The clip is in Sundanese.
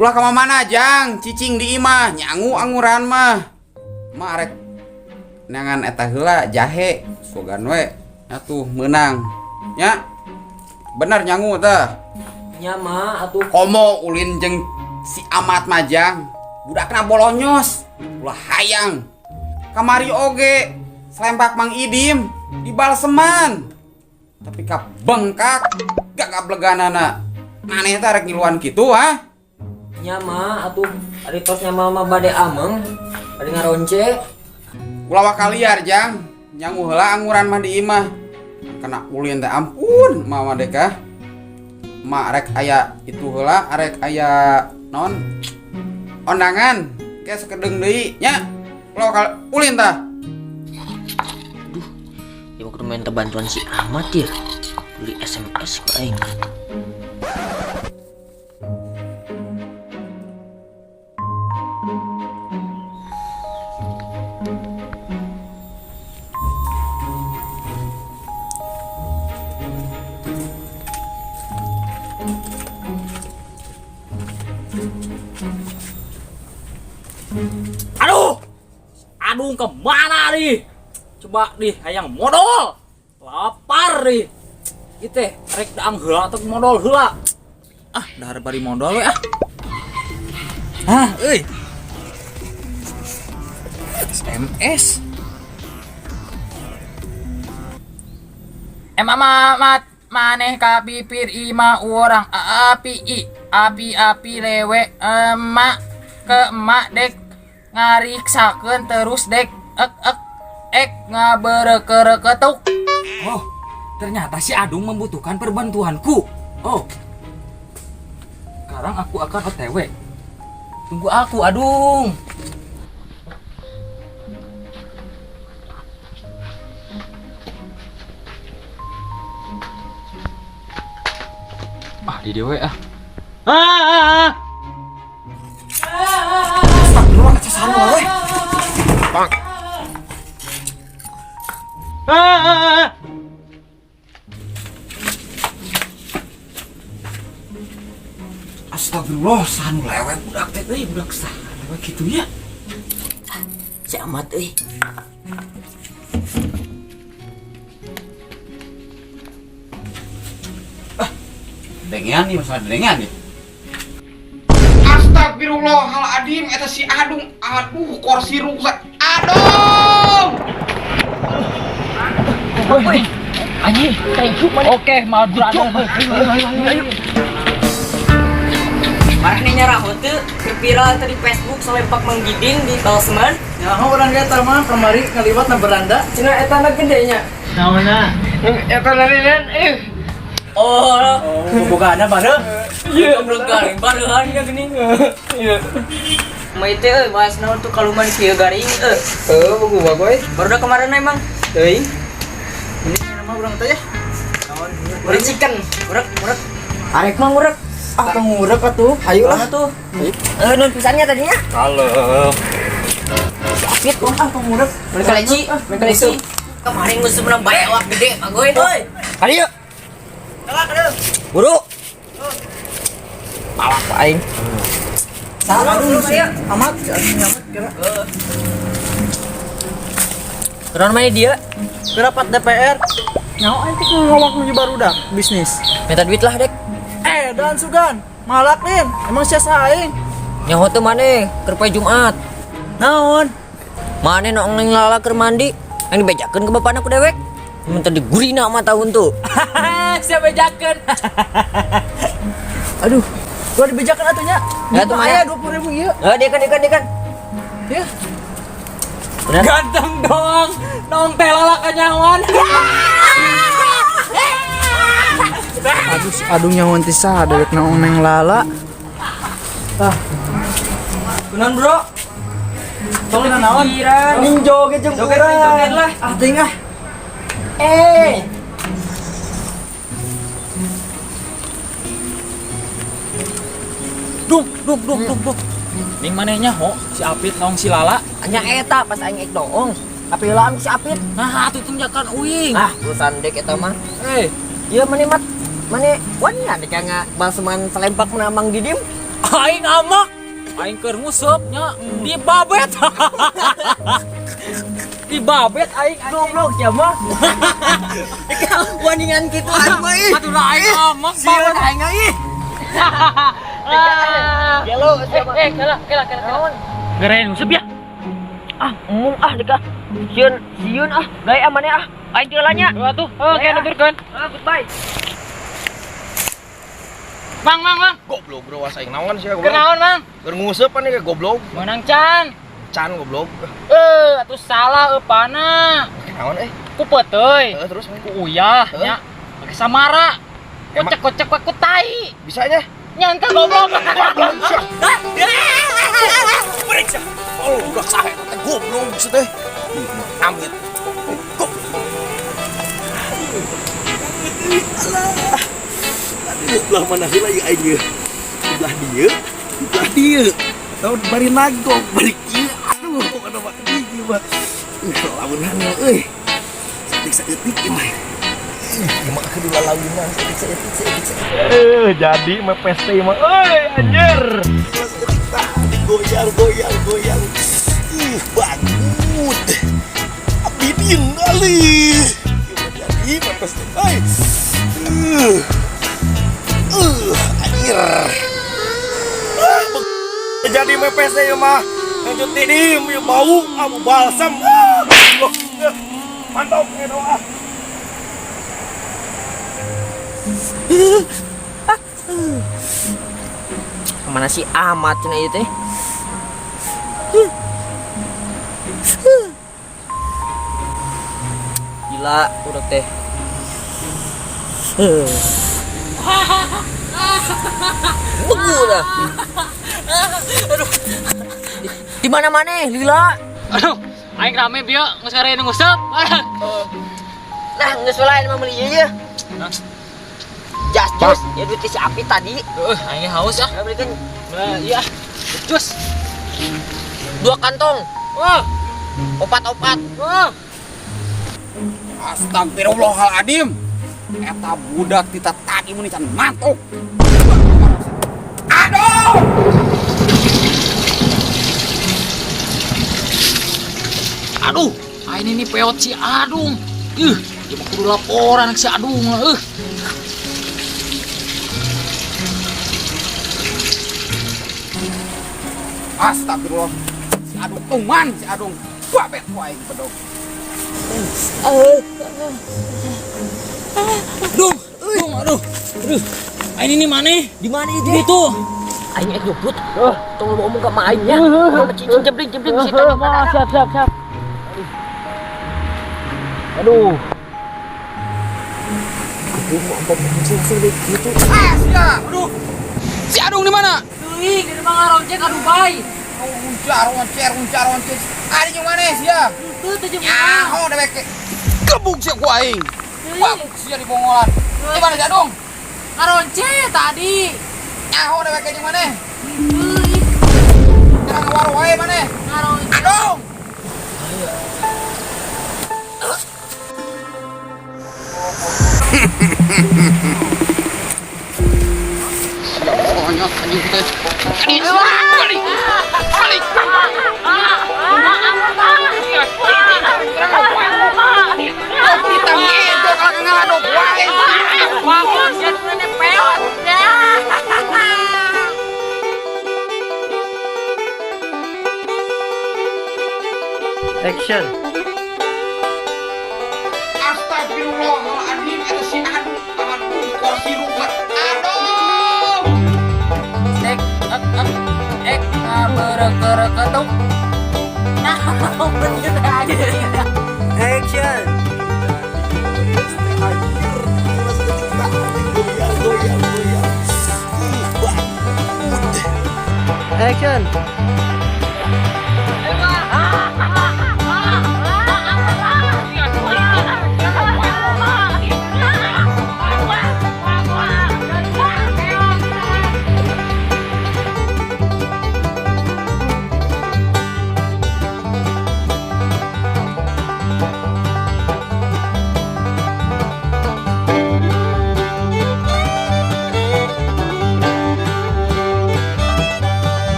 Ulah ka mana Jang, cicing di imah, nyangu anguran mah. Mak rek neangan eta heula jahe, sugan we atuh meunang. Nya. Bener nyangu tah. Nya mah atuh. Komo ulin jeung si Amat Majang, budakna bolonyos, ulah hayang. Kamari oge selempak Mang Idim dibalseman. Tapi ka bengkak gagap leganana. Maneh teh rek ngiluan kitu ha? Nya mah atuh ari tos nya mah bade ameng, bade ngaronce. Ulah waka liar Jang, nyangu heula anguran mah di imah. Kena ulin teh ampun mama deka. Mak rek aya itu heula, arek aya naon? Ondangan ke sakedeung deui nya. Ulah waka ulin tah. Aduh, ieu mah kudu minta bantuan si Ahmad ya. Beli SMS ku aing. Aduh, aduh kemana nih? Coba nih, hayang modal, lapar nih. Itu rek daang heula atau modal heula. Ah, dahar bari modal we ah. Ah, euy. SMS. Mat maneh ka pipir ima urang api i api api lewe emak ke emak dek ngariksakeun terus dek ek ek ek ngaberekereketuk. Oh, ternyata si Adung membutuhkan perbantuanku. Oh, sekarang aku akan OTW. Tunggu aku, Adung. Ah, di dewe ah. Ah. Astagfirullah, kaca we. Bang. Ah. Astagfirullah, sanu lewe budak teh euy, budak saha lewe kitu nya. Si Ahmad euy. Ah, dengean nih, masalah dengean nih. Astagfirullahaladzim, eta si Adung, aduh kursi rusak, Adung. Woi, anjing, thank you man. Oke, my brother. Ayo. Marah nyarah teu viral tadi Facebook salempak Mang Giding di Balseman. Nyaho urang ge eta mah kamari ngaliwat na beranda. Cenah eta na gede nya. Naonna? Eta larian eh. Oh, Bobogana bareng. Iya, goblok garing bareuhan nya geuning. Iya. Mah teh euy bahas naon tuh kaluman kieu garing euy. Heuh, bogo bagoy. Baru dah kemarin emang. Teuing. Ini nama urang teh ya. Naon? Ngurek chicken, ngurek, ngurek. Arek mah ngurek. Ah, tong ngurek atuh. Hayu lah. Tuh. Nun pisannya tadinya. Kalem. Sakit Ah, tong ngurek. Beli kaleci, beli kaleci. Kemarin musuh menang banyak awak gede, Pak Goy. Oi. Ayo. Buru. Palak aing. Salah aduh sih. Amat, amat kira. Terus mana dia? Kira rapat DPR. Nyaho aing teh ngawak nuju barudak bisnis. Minta duit lah, Dek. Dan sugan. Malak lin. Emang sia aing. Nyaho teu maneh keur poe Jumat. Naon? Maneh nu neng lala keur mandi, yang dibejakeun ke bapana ku dewek. Mun tadi gurina mah tahun tuh. Siapa bejakeun? Aduh, gua dibejakeun atuh nya. Ya, tuh, Maya. 20.000 ieu. Eh, dia kan, dia kan, dia kan. Ya. Bener. Ganteng dong. Nong teh lala kanyawan. Aduh, si Adung nyawan teh saha dewek naon neng lala. Ah. Kunaon, Bro? Tolong naon? Ning joget jeung urang. Joget lah. Ah, teuing ah. Eh. Dung, dung, dung, dung, dung. Ning manehnya ho, si Apit nong si Lala. Nya eta pas aing ek doong. Tapi heulaan ku si Apit. Nah, atuh tunjakan uing. Ah, urusan dek eta mah. Eh, Ieu maneh mat, maneh wani dek nga balseman salempak menamang Didim. Aing amak. Aing keur nguseup nya dibabet. Dibabet aing. Goblok ya mah. Waningan kitu aing mah ih. Aduh lah aing amak babet aing ih. Gelo siapa? Eh, kela kela kela. Geren nguseup ya. Ah, embung ah deka. Sieun sieun ah, gaya maneh ah. Aing teu nya. Atuh, oke nuturkeun. Ah, goodbye. Mang, mang, mang. Goblok bro, aing naon sih goblok. Kenaon, Mang? Keur nguseup pan ieu goblok. Menang can. Can goblok. Eh, atuh salah eupana. Naon eh? Ku peuteuy. Heeh, terus Ku uyah nya. Pake samara. Emang- Kocek-kocek we ku tai. Bisa nya? Nyanta goblok. Goblok sia. Periksa. Oh, udah sahe teh goblok maksud teh. Ih, amit. Goblok. Aduh, belah mana heula ieu aing ieu? Belah dieu, belah dieu. Atau bari nagog, bari kieu. Aduh, pokona mah ieu mah. Launan euy. Saeutik saeutik ieu mah. Ieu mah kudu lalaunan saeutik saeutik saeutik saeutik. Eh, jadi mepes teh mah. Euy, anjir. Saeutik tah goyang goyang goyang. Ih, bangut. Abidin alih. Ieu mah jadi mepes teh. Euy. Anjir. Jadi mepes teh mah. Lanjut ini bau abu balsam. Ah, goblok. Mantap eta ah. Kemana si Ahmad cenah ieu teh? Gila, udah teh. Begu dah. Aduh. Di mana mana lila? Aduh, aing rame bieu geus ngare nguseup. Nah, geus lain mah meuli ieu. Jas jus, ya duit si Api tadi. Heeh, aing haus ah. Ya belikan Nah, iya. Jus. 2 kantong. Wah, Opat-opat. wah. Astagfirullahaladzim. Eta budak tita tadi mun can mantuk. Aduh! Aduh, aing ini peot si Adung. Ih, dia mah kudu laporan ke si Adung lah. Astagfirullah. Si Adung tuman si Adung. Babet ku aing bedog. Dung, dung, aduh. Aduh. Aing ini mana? Di mana itu? Itu. Aing ek nyebut. Tong lu ngomong ke ma aing nya. Mama cicing jebling jebling si tadi. Siap, siap, siap. Aduh. Ah, sia. Aduh. Si Adung di mana? Teuing, di mah ngaroncek ka Dubai. Runcar, roncer, runcar, roncer. Ari jeung mana sia? Henteu teh jeung Nyaho dewek. Gebuk sia ku aing. Wah, sia di bongolan. Di mana si Adung? Ngaronce tadi. Nyaho dewek jeung mana? Henteu ih, Jangan ngawaro wae maneh. ngaronce. Adung. Sia konyol anjing teh. Balik, balik. Balik. Kita ngejo kalau ngaduk wae. Bangun, sia teh peot. Action. Astagfirullahaladzim, eta si Adung tangan kursi ruwet. Adung. Dek, ek, ek, ek, ngaberekereketuk. Nah, bener aja. Action. Anjir, saeutik tah goyang goyang goyang. Ih, bangut. Action.